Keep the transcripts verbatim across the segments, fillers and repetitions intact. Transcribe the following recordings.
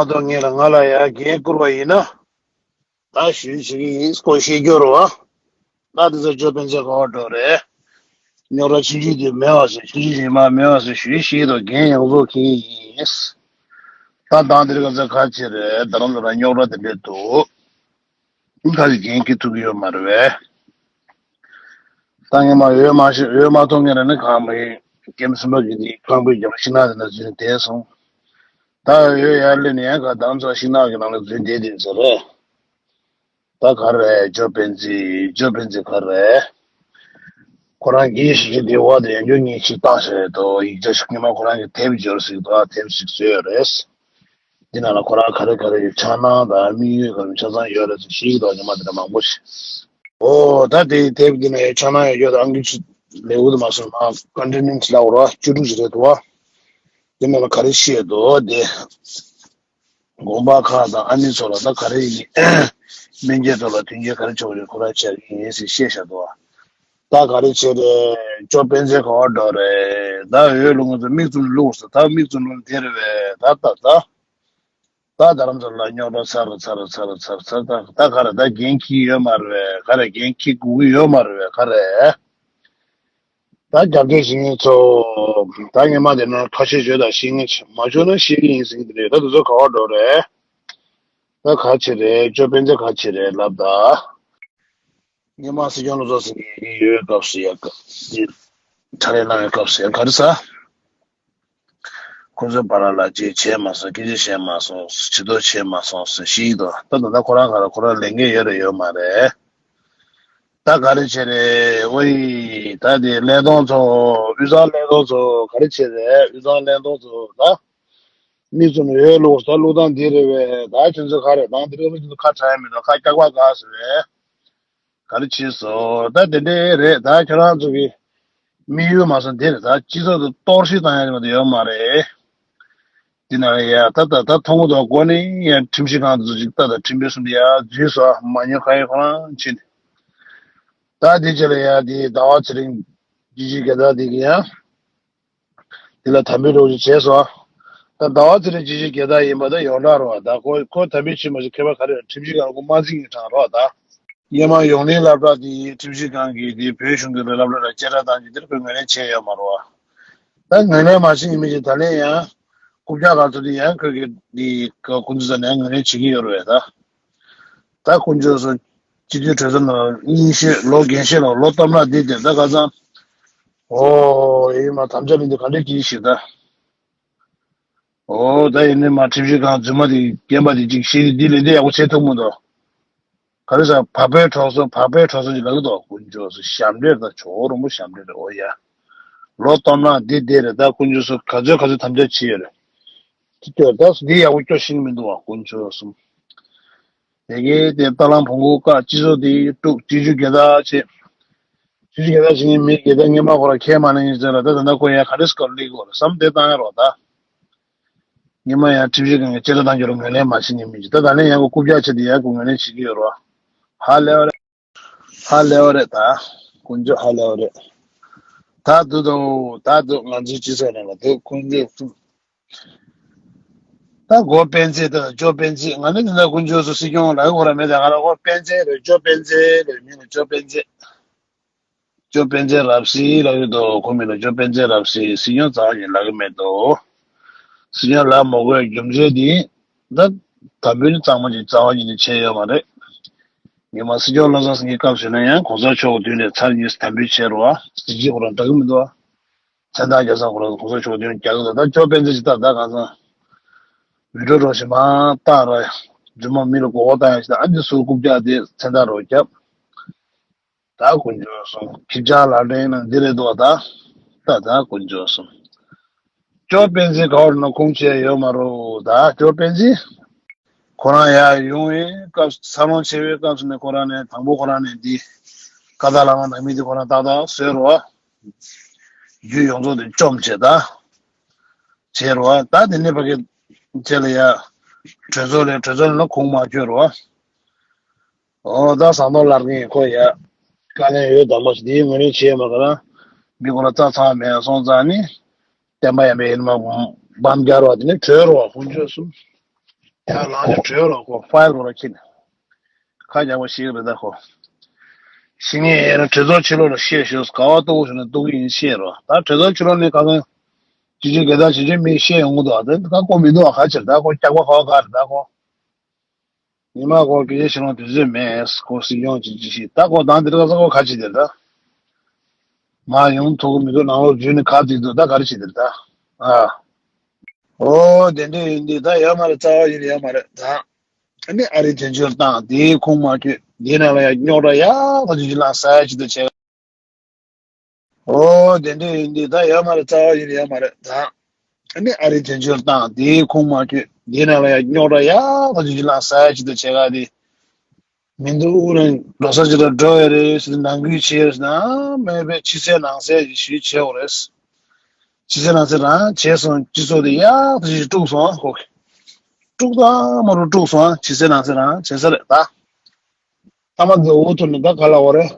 མ་གཏོགས་ངེད་ལ་ང་ལ་ཡ་འགན་བསྐུར་བ་ཡིན་ན། ད་ཞུས་བྱེད་ཀྱི་ཡིན་སྐོར་བཤད་རྒྱུ་རེད་བ། ད་དེ་ཚོ་ཅོ་པན་ཚེ་ག་བ་འགྲོ་རེད། རྙོག་དྲ་ཆུང་ཆུང་དེ་མེད་བ་ཟེར། ཆུང་ཆུང་ཞིག་མ་མེད་བ་ཟེར་ཞུས་ཤིག་དང་། འགན་ཡོངས་རྫོགས་འཁྱེར་ཡིན། ད་དང་དེར་ག་ཚོད་ག་ཅི་རེད། རྡ་རམ་ས་ལ་རྙོག་དྲ་དེ་འདྲས་འདུག་ཁ་ཅིག་འགན་འཁྱེར་ཐུབ་ཀྱི་ཡོད་མ་རེད་པས། ད་ངས་མ་འོས་མ་ཤེས། འོས་མ་ཐོབ་མཁན་རེད་ན་གང་མ་ཡིན། ཀེམ་གསུམ་པ་གི་དེ་ཁང་པའི་རྒྱབ་ཤིང་ནགས་དེ་ན་འཛུལ་ནས་བསྡད་སོང་། ད་འོས་ཡར་སླེབས་ནས་ཡང་ག་དང་ཚོ་ཤིང་ནགས་ཀྱི་ནང་ལ་འཛུལ་བསྡད་དེ་ཚོ་རེད། ད་ག་རེ་ཅོ་པན་ཚེ། ཅོ་པན་ཚེ་ག་རེ། ཁོ་རང་གིས་ཞིག་གི་དེ་འོག་དེ་ཡང་འགྱོ་ངེས་ཤིག་བཏང་ཤག་རེད་དོ། ཡིག་ཆ་ཞིག་ཉི་མ་ཁོ་རང་གིས་དེབ་འབྱོར་ཟིག་དོ། དེབ་ཞིག་བཟོས་ཡོད་རེད། འདི་ནང་ལ་ཁོ་རང་ག་རེ་ག་རེ་ཡོད། འཆར་སྣང་དང་དམིགས་ཡུལ་ག་རེ་ཆ་ཚང་ཡོད་རེད་ཟེར་ཞིག་དོ། ཉི་མ་དེ་འདྲ་མང་པོ་ཞིག་ཨོ་ད་དེ་དེབ་འདི་ནང་ཡང་འཆར་སྣང་ཡང་ཡོད་དོ། ཨང་ཀི་ཅིག་ལེའུ་དུ་མ་སོང་ན་ཀོན་ཊི་ནེནཊ་ལབ་དགོས་རེད་བ། བཅུ་དྲུག་ཅིག་རེད་འདུག་བ། དེ་ནང་ལ་ག་རེ་བཤད་འདུག་དེ། དགོན་པ་ཁག་དང་ཨ་ནི་ཚོ་ལ་ད་ག་རེ་ཡིན། སྨན་རྒྱལ་ཚོ་ལ་མཐུན་རྐྱེན་ག་རེ་བྱུང་རེད། ཁོ་རང་བྱས་ཡིན་ཟེར་བཤད་བཞག་འདུག་བ། ད་ག་རེ་བྱས་རེད། ཅོ་པན་ཚེ་ག་བ་འགྲོ་རེད། ད་འོས་བླུག་ང་ཚོ་མིག་བཙུམ་བླུག་ཟེར། ད་མིག་བཙུམ་བླུག་དེ་རེད་པས། ད་ད་ད། ད་རྡ་རམ་ས་ལ་རྙོག་དྲ་ཚར་ཚར་ཚར་ཚར་ཚར། ད་ད་ག་རེ། ད་འགན་འཁྱེར་ཡོད་མ་རེད་པས། ག་རེ། འགན་འཁྱེར་དགོས་ཀྱི་ཡོད་མ་རེད་པས། ག་རེ། ད་རྒྱབ་སྐྱོར་བྱེད་མཁན་ཚོ། ད་ངས་མ་དེ་ན་ཁ་ཤས་ཞོད་དང་ཤེས་ངེས་ཆེ། མ་ཞོད་ན་ཤེས་ཀྱི་ཡིན་ཟེར་གྱི་རེད། ད་དེ་ཚོ་ག་བ་འགྲོ་རེད། ད་ག་ཅི་རེད། ཅོ་པན་ཚེ་ག་ཅི་རེད་ལབ་ད། ངས་མ་སྲིད་སྐྱོང་བློ་བཟང་སེང་གེ་ཡོད་སྐབས་སུ་ཡ་ག་དེ་ཕྲ་ལས་གནང་བའི་སྐབས་སུ་ཡ་ག་རེ་ཟ། ཁོ་ཚོའི་བར་ལ་ཅིག་བྱས་མ་སོང་། སྐད་ཆ་བཤད་མ་སོང་། ཇུས་གཏོགས་བྱས་མ་སོང་ཟེར་ཞིག་དང་། ད་ད་ལྟ་ཁོ་རང་ག་རེ། ཁོ་རང་ལས་འགན་ཡོད་རེད་ཡོད་མ་རེད། ད་ག་རེ་བྱས་རེད། ཝེ། ད་དེ་ཀླད་སྟོང་ཚོ། དབུས་གཙང་ཀླད་སྟོང་ཚོ་ག་རེ་བྱས་རེད། དབུས་གཙང་ཀླད་སྟོང་ཚོ་ད། མིག་བཙུམ་འོས་བླུག་ད་བླུག་སྟངས་འདི་རེད་པས། ད་ཁྱོད་ཚོ་ག་རེ། ད་འདི་རེད་པས། ཁྱོད་ཚོ་ཁ་གྲག་ཡ་མི་འདུག་ཁ་སྐྱག་པ་ག་ཟེར་བས། ག་རེ་བྱས་སོང་། ད་དེ་འདྲས་རེད། ད་ཁྱོད་རང་ཚོ་གི་དམིགས་ཡུལ་མ་སོང་དེ་རེད། ད་སྤྱི་ཚོགས་དུ་གཏོར་བཤིག་བཏང་ཡ་མ་གཏོགས་ཡོད་མ་རེད། དེ་ན་ཡ་ད་ད་ད་མཐོང་གི་འདུག་སྒོ་ནས་ཡ་ཁྲིམས་ཞིབ་ཁང་དུ་ཅིག་ད་ད་ཁྲིམས་དཔོན་གསུམ་དེ་ཡ་འཛུལ་སོང་། མ་ཉོ་ཁ་ཡི་ཁོ་རང་ཕྱིན། ད་དེ་རྗེས་ལ་ཡ་དེ་ཟླ་བ་ཚེ་རིང་སྤྱི་སྤྱོད་སྒེར་བདག་དེ་གི་ཡ། དེ་ལ་དམ་འབུལ་རོགས་ཅིག་བྱས་སོང་། ད་ཟླ་བ་ཚེ་རིང་སྤྱི་སྤྱོད་སྒེར་བདག་ཡིན་པ་ད་ཡོངས་གྲགས་རེད་བ། ད་ཁོ་ཁོ་དམ་འབུལ་བྱེད་མ་བྱེད་ཁྱད་པར་ག་རེ་ཡོད། ཁྲིམས་ཞིབ་ཁང་ལ་ཁོ་མ་འཛིན་གྱི་གྲས་རེད་བ། ད་སྔོན་མ་ཡོངས་གླིང་སློབ་གྲྭ་དེ་ཁྲིམས་ཞིབ་ཁང་གིས་དེ་བོད་གཞུང་གི་སློབ་གྲྭ་ལ་བཅད་ཁྲ་བཏང་རྒྱུ་དེར་ཁོས་ངོས་ལེན་བྱས་ཡོད་མ་རེད་བ། ད་ངོས་ལེན་མ་བྱེད་ཡིན་མིན་ཅིག་ད་ལན་ཡང་རྐུབ་བཀྱག་ག་ཚོད་དེ་ཡང་ཁོས་གི་དེ་ཁོ་ཚོ་ས་ནས་ངོས་ལེན་བྱེད་ཀྱི་ཡོད་རེད་བ། ད། ད་དཀོན་མཆོག་གསུམ། སྤྱི་འཐུས་གྲོས་ཚོགས་ནང་རྙིང་ཤོས་ལོ་རྒན་ཤོས་ལ་ལོ་སྟོང་ཕྲག་འདི་དེ་ད་ཁ་སང་། ཨོ་ཡིན་མ་དམ་བཅའ་ལེན་དུས་ག་འདྲས་ཀྱིས་ཤིག་ད། ཨོ་ད་ཡིན་ནི་མ་ཁྲིམས་ཞིབ་ཁང་རྫུན་མ་དེ་རྒན་པ་དེ་ཅིག་ཤེས་ཀྱི་འདི་ལེན་དུས་ཡག་པོ་བྱེད་ཐུབ་མི་འདུག་ག་རེ་ཟ། བག་པའི་གྲོགས་སོ། བག་པའི་གྲོགས་སོ་ཅིག་ལབ་ཀྱི་འདུག་དཀོན་མཆོག་གསུམ་ཞབས་འདྲེན་ད་ཇོ་བོ་རིན་པོ་ཞབས་འདྲེན་རེད། ཨོ་ཡ། ལོ་སྟོང་ཕྲག་འདི་དེ་རེད། ད་དཀོན་མཆོག་གསུམ་ག་ཚོད་ག་ཚོད་དམ་བཅའ་བྱས་ཡོད་རེད། ཅི་སྐྱོ་ད་འདི་ཡག་པོ་སྐྱོ་ཤེས་ཀྱི་མི་འདུག་བ། དཀོན་མཆོག་གསུམ། དེ་གའི་དེ་རྟ་གླང་བོང་ཀུ་བཀག་སྤྱི་ཚོགས་དེ་དཀྲུག་སྤྱི་སྤྱོད་སྒེར་བདག་བྱེད། སྤྱི་སྤྱོད་སྒེར་བདག་བྱེད་མཁན་མི་སྒེར་བདག་སྔོན་མ་ཁོ་རང་ཁས་མ་ལེན་ཡིན་ཟེར་ལ། ད་ད་ལྟ་ཁོ་ཡང་ག་རེ་སྐོར་སླེབས་དགོས་རེད་བསམ་དེ་བཏང་ཡ་རོགས་ད། སྔོན་མ་ཡང་ཁྲིམས་ཞིབ་ཁང་གིས་བཅད་ཁྲ་བཏང་རྒྱུ་རུ་ངོས་ལེན་མ་བྱེད་མཁན་མི་གཅིག་ད་ད་ལན་ཡང་ཁོ་རྐུབ་བཀྱག་བྱས་ཏེ་ཡང་ཁོ་ངོས་ལེན་བྱེད་ཀྱི་ཡོད་རོགས། ཧ་ལས་པ་རེད། ཧ་ལས་པ་རེད་ད། དཀོན་མཆོག་ཧ་ལས་པ་རེད། ད་འདུག་དོ། ད་འདུག་ང་ཚོའི་སྤྱི་ཚོགས་ནང་ལ་འདུག་དཀོན་མཆོག་གསུམ། ད་སྒོ་སྤེན་ཚེ་དང་ཇོ་སྤེན་ཚེ། ང་ནི་འདི་འདྲ་དཀོན་མཆོག་གསུམ་སྲིད་སྐྱོང་ལ་ཡོད་ར་མེད་ད། ང་ལ་སྒོ་སྤེན་ཚེ་རེད། ཇོ་སྤེན་ཚེ་རེད། མིང་ལ་ཇོ་སྤེན་ཚེ། ཇོ་སྤེན་ཚེ་རབ་སྲིད་ལབ་ཀྱི་འདུག་ཁོ་མིང་ལ་ཇོ་སྤེན་ཚེ་རབ་སྲིད། སྲིད་སྐྱོང་རྩ་བ་ཉིད་ལབ་ཀྱི་མེད་དོ། སྲིད་སྐྱོང་ལབ་མ་དགོས་རྒྱུ་མཚན་དེ། ད་དམ་འབུལ་ནི་གཙང་མ་ཅིག་རྩ་བ་ཉིད་ནས་བྱས་ཡོད་མ་རེད། ངས་མ་སྲིད་སྐྱོང་བློ་བཟང་སེང་གེའི་སྐབས་ཟེར་ན་ཡང་གོང་ས་མཆོག་གི་མདུན་ནས་ཚར་གཉིས་དམ་འབུལ་བྱས་རོགས། གཟི་བརྗིད་ཁོ་རང་འདྲ་གི་མི་འདུག་མཚན་རྟགས་རྒྱག་ས་ཁོ་རང་གོང་ས་མཆོག་གི་མདུན་རྒྱག་གི་འདུག་ད་ཇོ་སྤེན་ཚེ་ཅིག་ད་ད་གང་ཚང་། བི་ཌིའོ་རོགས་ཞིག་མ་བཏང་ར། རྫུན་མ་མི་ལ་མགོ་སྐོར་བཏང་ཡ་ཞིག་ད། ཨ་འདི་ཟུར་རྐུབ་བཀྱག་དེ་མཚན་རྟགས་རོགས་རྒྱབ། ད་དཀོན་མཆོག་གསུམ། ཁྱི་སྤྱང་ལག་འདྲེན་ན་འདི་རེད་འདུག་ད། ད་ད་དཀོན་མཆོག་གསུམ། ཇོ་སྤེན་ཚེ་ག་བར་ན་ཁུངས་བཅད་ཡོད་མ་རེད་ད། ཇོ་སྤེན་ཚེ། ཁོ་རང་ཡར་ཡོང་བའི་སྐབས། འཚར་ལོངས་བྱེད་པའི་སྐབས་སུ་ནས་ཁོ་རང་ནས་དང་པོ་ཁོ་རང་ནས་འདི་ཀ་དག་ལ་མ་ནང་མི་འདི་ཁོ་རང་ཏག་ཏག་བཟོས་རོགས། རྒྱུ་ཡོངས་རྫོགས་དེ་བཅོམ་བྱས་ད། བྱས་རོགས། ད་དེ་ནས་ཕ་གི་རྗེས་ལ་ཡ་གྲོས་ཚོགས་ལས། གྲོས་ཚོགས་ལ་ཁུངས་མ་བཅོལ་རོགས། ཨོ་ད་ཟམ་གདོང་ལར་ངས་ཁོ་ཡ་དཀའ་ལས་ཡོད་དམ་པ་ཞིག་དེའི་ངོས་ལེན་བྱས་མ་ག་ར་མི་ཁོ་ལ་རྩ་ཚང་མེད་སོང་ཙང་ནི། བསྟན་པ་ཡང་མེད་ཡིན་མ་འབམ་རྒྱལ་བ་དེ་ནི་གྲོས་རོགས་དཀོན་མཆོག་གསུམ། ཡར་ལངས་ཀྱི་བྲོས་རོགས་ཁོ་ཕ་ཡར་རོགས་ལ་ཁྱེར་ནས། ཁ་རྒྱག་པ་ཞིག་རེད་ད་ཁོ། ཤི་ངེས་ཡིན་ན་གྲོས་ཚོགས་ཕྱི་ལོགས་ལ་བཤད་ཤོག་ག་བ་ལྟོགས་ཤོག་ནས་ལྟོགས་ཀྱི་ཡིན་བཤད་རོགས། ད་གྲོས་ཚོགས་ཕྱི་ལོགས་ནས་ག་ཚོད་ཅི་ཅི་དགེ་ད་ཇི་ཅི་མི་བཤད་ཡོང་གི་འདུག་ཨ་དེ་ད་ཁོ་མི་འདུག་ཨ་ག་ཕྱིར་ད་ཁོ་སྐྱག་པ་ཁ་བ་ག་རེད་ད་ཁོ། ཉི་མ་ཁོ་སྐད་ཆ་ཤི་ལོང་དུས་ཚོད་མེད་ཁོ་སྲིད་སྐྱོང་ཅི་ཅི་ཤི་ད་ཁོ་དང་དེ་རིང་ཁ་སང་ཁོ་ག་ཅི་དེར་ད། མ་ཡོང་ཐུག་གི་མི་འདུག་ནང་ལོགས་འཇུས་ནས་ག་དེ་འདུག་ད་ག་རེ་བྱེད་དེར་ད། ཨ། ཨོ་དེ་འདྲ་ཡིན་དུས་ད་ཡོད་མ་རེད། རྩ་བ་ཡིན་ཡོད་མ་རེད་ད། ཨ་ནི་ཨ་རིའི་དོན་གཅོད་བཏང་དེའི་ཁུངས་མ་འཁྱོལ་དེའི་ནང་ལ་ཡང་རྙོག་དྲ་ཡག་ཐག་ཆོད་ཅིག་ལངས་ས་ཡ་ཅིག་ཏུ་བྱས། ཨོ་དེ་འདྲ་ཡིན་དུས་ད་ཡོད་མ་རེད། རྩ་བ་ཡིན་ཡོད་མ་རེད་ད། ཨ་ནི་ཨ་རིའི་དོན་གཅོད་བཏང་དེའི་ཁུངས་མ་འཁྱོལ་དེའི་ནང་ལ་ཡང་རྙོག་དྲ་ཡག་ཐག་ཆོད་ཅིག་ལངས་ས་ཡ་ཅིག་ཏུ་བྱས་ག་དེ། མི་འདུག་རེད། འགྲོ་ས་ཅིག་ལ་འགྲོ་ཡ་རེད་ཟེར་ནང་ཁུལ་བྱས་ཟེར་ན་མེད་པའི་ཕྱི་གསལ་ནང་གསལ་གྱི་ཞུས་བྱས་འོ་རེད། ཕྱི་གསལ་ནང་གསལ་རང་བྱས་སོང་སྤྱི་ཚོགས་དེ་ཡག་ཐག་ཆོད་དཀྲུགས་སོང་ཁོ། དཀྲུགས་དང་མ་རུ་དཀྲུགས་སོང་ཕྱི་གསལ་ནང་གསལ་རང་བྱས་ས་རེད་ད། ཐ་མ་མཛའ་བོ་ཐུག་ནས་ད་ག་ལ་འོ་རེད།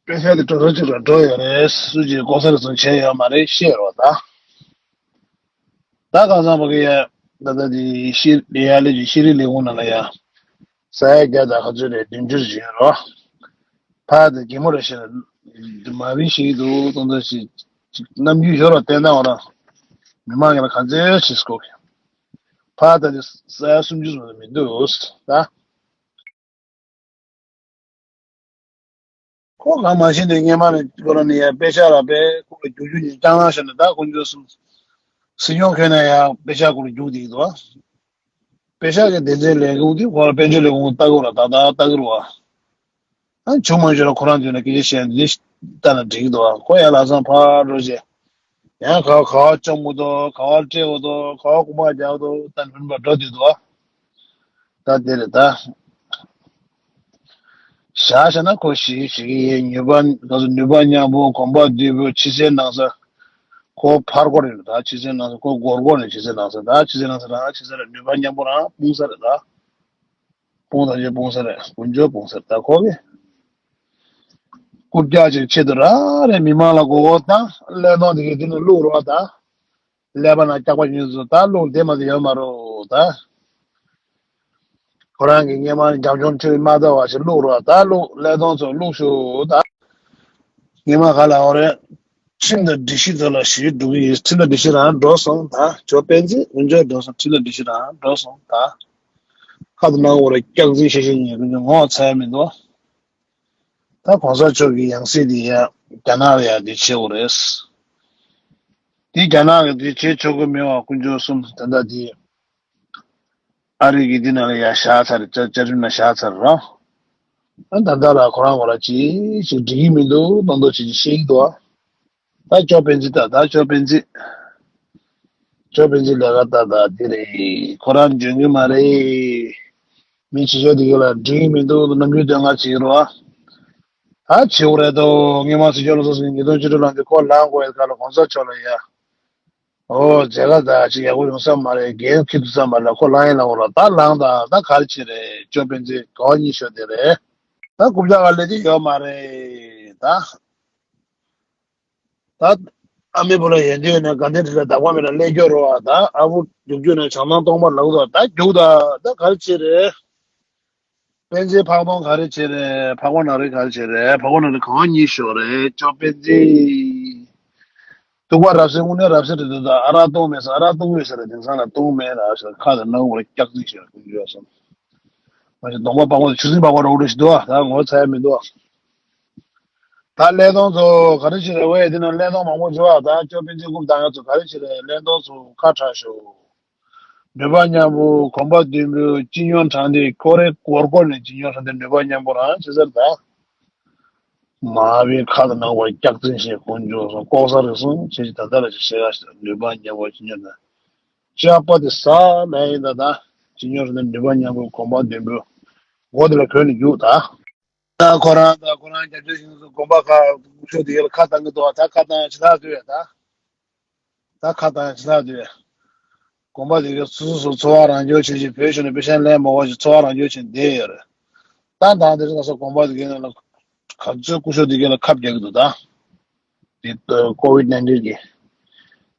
དཔེ་ཆ་དེ་འགྲོ་ས་ཅིག་ལ་འགྲོ་ཡོད་རེད་སུ་ཅིག་ལྐོག་ཟ་རེ་ཟུང་བྱས་ཡོད་མ་རེད་བཤད་རོགས་ད། ད་གང་ཟང་བ་གི་ཡ། ད་ལྟ་དེ་ཤི་ཡ་ལས་ཀྱི་ཤེས་རིག་ལས་ཁུངས་ནང་ལ་ཡ། ས་ཡ་བརྒྱ་དང་ག་ཚོད་རེད་བདུན་ཅུ་ཞིག་ཡོད་རོ། ཕ་དེ་གད་མོ་རེ་བཤད་ན། མ་བི་ཤེས་ཀྱི་འདུག་སྟོང་ཚོད་ཞིག་ཅིག་རྣམ་འགྱུར་ཤོར་བ་བསྟན་སྟངས་འོ་ར། མི་མང་གི་ལ་ག་ཚོད་ཞིག་སྐོར་གི། ཕ་ད་དེ་ས་ཡ་སུམ་ཅུ་ཙམ་མི་འདུག་ད། ཁོ་གང་མ་ཤེས་ནས་སྔས་མ་ནས་ཁོ་རང་ནས་ཡ་དཔེ་ཆ་ལ་དཔེ་ཁོ་ལ་རྒྱུག་རྒྱུ་ནས་ལྕང་ལང་ཤར་ནས་ད་དཀོན་མཆོག་གསུམ། སྲིད་སྐྱོང་ཁྱོད་ནས་ཡ་དཔེ་ཆ་ཁོ་ལ་རྒྱུག་བསྡད་ཀྱི་འདུག་དཔེ་ཆ་གི་སྡེ་ཚན་ལས་ཁུངས་དེ་ཁོ་ལ་དཔལ་འབྱོར་ལས་ཁུངས་ལྟ་དགོས་ར་ད་ད་ལྟ་གི་རུ་བ། ཨ་བྱུང་མ་བྱུང་ལ་ཁོ་རང་མདུན་ལ་སྐད་ཆ་བཤད་ན་འདི་ལྟ་ན་འགྲིག་གི་འདུག་ཁོ་ཡ་ལ་སང་ཕར་འགྲོ་བྱས། ཡང་ག་བ་ག་བ་བཅོམ་གི་འདུག་ག་བ་སྤྲད་གི་འདུག་ག་བ་གོམ་པ་རྒྱག་གི་འདུག་ད་ལྷུན་པ་འགྲོ་དུས་འདུག་ད་དེ་རེད་ད། བཞག་བཞག་ན་ཁོ་ཞིག་ཞིག་ཡིན་ནུས་པ་ག་ཚོད་ནུས་པ་མཉམ་པོ་གོམ་པ་མདུན་སྤོས་ཕྱི་གསལ་ནང་གསལ། ཁོ་ཕར་སྐོར་རེད་ད་ཕྱི་གསལ་ནང་གསལ་ཁོ་སྒོར་སྒོར་རེད་ཕྱི་གསལ་ནང་གསལ་ད་ཕྱི་གསལ་ནང་གསལ་རང་ཕྱི་གསལ་རེད་ནུས་པ་མཉམ་པོ་རང་སྤུངས་ས་རེད་ད། སྤུངས་ད་ཅེ་སྤུངས་ས་རེད་དཀོན་མཆོག་སྤུངས་ས་རེད་ད་ཁོ་གི་རྐུབ་བཀྱག་ཅིག་ཆེད་དུ་ར་རེ་མི་མང་ལ་མགོ་སྐོར་བཏང་ཀླད་སྟོང་དེ་གའི་དེ་ནས་བླུགས་རོགས་ད། ཀླད་པ་ན་སྐྱག་པ་ཉུང་སུ་ད་བླུགས་དེ་མ་ཟད་ཡོད་མ་རོགས་ད། ཁོ་རང་གི་སྔས་མ་རྒྱབ་ལྗོངས་ཁྲོད་མ་ལྟ་བ་ཞིག་བླུགས་རོགས་ད་བླུགས་ཀླད་སྟོང་ཚོ་བླུགས་ཤོག་ད། སྔས་མ་ག་ལ་འོ་རེད། ཁྲིམས་དང་སྒྲིག་གཞི་ཚོ་ལ་ཞིག་འགྲོ་གི་ཡོད་ཁྲིམས་དང་སྒྲིག་གཞི་རང་འགྲོ་སོང་ད་ཇོ་དཔལ་འཛིན་དཀོན་མཆོག་འགྲོ་སོང་ཁྲིམས་དང་སྒྲིག་གཞི་རང་འགྲོ་སོང་ད། ཁ་དུ་ནང་འོ་རེད་སྐྱག་རྫུན་བཤད་བཤད་ཉེས་དཀོན་མཆོག་ངོ་ཚ་ཡ་མི་འདུག་ད་གོང་ས་མཆོག་གི་ཡང་སྲིད་འདི་ཡ་རྒྱ་ནག་ལ་ཡ་འདི་བྱེད་དགོས་རེད། འདི་རྒྱ་ནག་གི་འདི་བྱེད་ཆོག་གི་མེད་པ་དཀོན་མཆོག་གསུམ་ད་ལྟ་འདི་ཨ་རི་གི་འདི་ནང་ལ་ཡ་བཞག་ཚར་རེད་བཅའ་བཅའ་ཁྲིམས་ནང་བཞག་ཚར་རེད་ར། ཨ་ད་ལྟ་ལ་ཁོ་རང་ཁོ་རང་ཅི་ཞིག་འགྲིག་གི་མི་འདུག་མདོག་མདོག་བྱེད་ཀྱི་ཤེས་ཀྱི་འདུག་ཨ། ད་ཅོ་པན་ཙི་ད་ད་ཅོ་པན་ཙི། ཅོ་པན་ཙི་ལས་ཀ་ད་ད་འདི་རེད་ཁོ་རང་འཇོན་གི་མ་རེད། མི་ཕྱི་ཕྱོགས་འདི་ག་ལ་འགྲིག་མི་འདུག་ནམ་རྒྱུན་དོན་ལྔ་བྱེད་རོགས། ད་བྱེད་འོ་རེད་དོ་ངས་མ་སྲིད་སྐྱོང་ལ་སོགས་སུ་ཉིས་སྟོང་བཅུ་དྲུག་ལངས་ཏེ་ཁོ་ལངས་དགོས་ཡ་ག་ལ་གོང་ས་མཆོག་ལ་ཡ། ཨོ་མཛད་དཀའ་ད་ཅིག་ཡག་པོ་ཡོང་ས་མ་རེད་འགན་འཁྱེར་ཐུབ་ས་མ་རེད་ཁོ་ལངས་ཡིན་ལ་འོ་ར་ད་ལངས་ད་ད་ག་རེ་བྱེད་རེད་ཅོ་པན་ཙི་ག་བ་གཉིས་ཤོད་དེ་རེད། ད་རྐུབ་བཀྱག་ག་ལས་དེ་ཡོད་མ་རེད་ད། ད། ཨ་མའི་བུ་ལ་ཡོན་ཏན་ཡོད་ན་དགའ་ལྡན་ཁྲི་ལ་བདག་པ་མེད་ན་ཀླད་སྐྱོ་རོ་ཨ་ད་ཨ་བུ་རྒྱུག་རྒྱུག་ན་བྱང་ཐང་སྟོང་པར་ལོག་ད་ད་རྒྱུག་ད་ད་ག་རེ་བྱེད་རེད། པན་ཙེ་ཕག་སྟོང་ག་རེ་བྱེད་རེད་ཕག་པ་ན་རེ་ག་རེ་བྱེད་རེད་ཕག་པ་ན་རེ་གང་གཉིས་ཤོག་རེད་ཅོ་པན་ཙེ། དུག་པ་རབ་གསལ་དངོས་གནས་རབ་གསལ་རེད་འདུག་ད་ཨ་རག་བཏུང་མེད་ས་ཨ་རག་བཏུང་ཡོད་ས་རེད་དེང་སང་ལ་བཏུང་མེད་ར་ཞེས་ཁ་དང་སྣ་བུག་ལ་སྐྱག་རྫུན་ཞིག་ལ་ཀུན་སྤྱོད་སོང་། མ་གཞི་གདོང་པ་པགས་པ་དང་ཆུ་སྲིན་པགས་པ་རོ་རུ་ཞིག་འདུག་ཨ་ད་ངོ་ཚ་ཡ་མི་འདུག་ཨ། ད་ཀླད་སྟོང་ཚོ་ག་རེ་བྱེད་རེད་ཝེ་དེ་ན་ཀླད་སྟོང་མང་པོ་འཇོག་ཨ་ད་ཅོ་པན་ཙི་རྐུབ་བཏང་ཡ་ཚོ་ག་རེ་བྱེད་རེད་ཀླད་སྟོང་ཚོ་ཁ་གྲག་ཤོག་ནུས་པ་མཉམ་པོ་གོམ་པ་མདུན་སྤོས་སྤྱི་ཉོ་དྲང་དེ་ཀོ་རེ་གོར་གོར་ནས་སྤྱི་ཉོ་དྲང་དེ་ནུས་པ་མཉམ་པོ་རང་བྱེད་ཟེར་ད། མ་བའི་ཁ་དང་ནང་བར་སྐྱག་རྫུན་ཞེས་ཀུན་འབྱུང་སོང་ལྐོག་ཟ་རེ་སོང་བྱེད་ཀྱི་ད་ལྟ་ལ་ཅི་བྱེད་ག་ཞེས་ནུས་པ་མཉམ་པོ་སྤྱི་ཉོ་དྲང་ཅག་པ་དེ་ཟ་ལས་ཡིན་ད་ད་སྤྱི་ཉོ་དྲང་དེ་ནུས་པ་མཉམ་པོ་གོམ་པ་མདུན་སྤོས་མགོ་དེ་ལ་གོན་ནས་རྒྱུག་ད། ད་ཁོ་རང་ད་ཁོ་རང་རྒྱབ་སྐྱོར་བྱེད་མཁན་ཚོ་དགོན་པ་ཁག་སྐུ་ཞབས་དེ་ག་ལ་ཁ་བཏང་གི་འདུག་ད་ཁ་བཏང་ཡ་ཇི་ལྟར་འདུག་ཡ་ད། ད་ཁ་བཏང་ཡ་ཇི་ལྟར་འདུག་ཡ། དགོན་པ་དེ་ག་སོ་སོ་སོ་འཚོ་བ་རང་སྐྱོང་བྱེད་ཀྱི་བོད་གཞུང་ནས་པེ་ཤ་ལེན་མ་དགོས་ཀྱི་འཚོ་བ་རང་སྐྱོང་བྱེད་བསྡད་ཡོད་རེད། ད་ད་དེ་རིང་ཁ་སང་དགོན་པ་དེ་གའི་ནང་ལ་ག་ཚོད་སྐུ་ཞབས་དེ་ག་ལ་ཁབ་རྒྱག་གི་འདུག་ད། དེ་ཀོ་བིད་ནའིན་ཊིན་གི།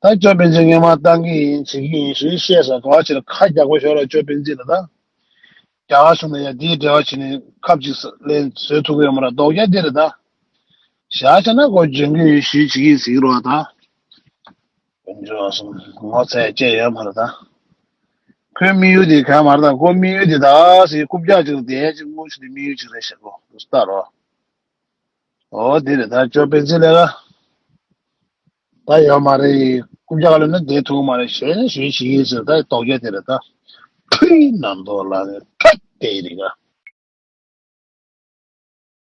ད་ཅོ་པན་ཅི་སྔོན་མ་བཏང་གི་ཡིན། བྱེད་ཀྱི་ཡིན་ཞེས་བཤད་སོང་། ག་བ་ཕྱིར་ཁ་རྒྱག་པོ་ཤོར་ལ་ཅོ་པན་ཅི་ལ་ད། རྒྱ་གར་གཞུང་ནས་ཡང་དེའི་འབྲེལ་བ་བྱས་ནས་ཁབ་ཅིག་ལེན་བཟོས་ཐུབ་ཀྱི་ཡོད་མ་རེད། ལྡོག་རྒྱག་དེ་རེད་ད། བཞག་བྱས་ན་ཁོ་འཇོན་གྱི་ཡོད་ཞུས་བྱེད་ཀྱི་ཟིག་རོགས་ད། དཀོན་མཆོག་གསུམ་ངོ་ཚ་བྱས་ཡོད་མ་རེད་ད། ཁོའི་དམིགས་ཡུལ་དེ་ག་མ་རེད་ད། ཁོ་དམིགས་ཡུལ་དེ་ད་ཟིག་རྐུབ་བཀྱག་ཅིག་བསྡད་ཅིག་དངོས་གཞི་དེ་དམིགས་ཡུལ་ཅིག་རེད་ཤག་གོ། ལྟ་རོགས། ཨོ་དེ་རེད་ད། ཅོ་པན་ཅི་ལས་ཀ་ད་ཡོད་མ་རེད། རྐུབ་བཀྱག་ལ་ནི་བསྡད་ཐུབ་མ་རེད། ཞེས་ཞུས་བྱེད་ཀྱི་ཟིག་ད་ལྡོག་རྒྱག་དེ་རེད་ད། ཕུའི་ནང་དོག་ལ་ནི་ཐད་དེ་རེད་ཀ།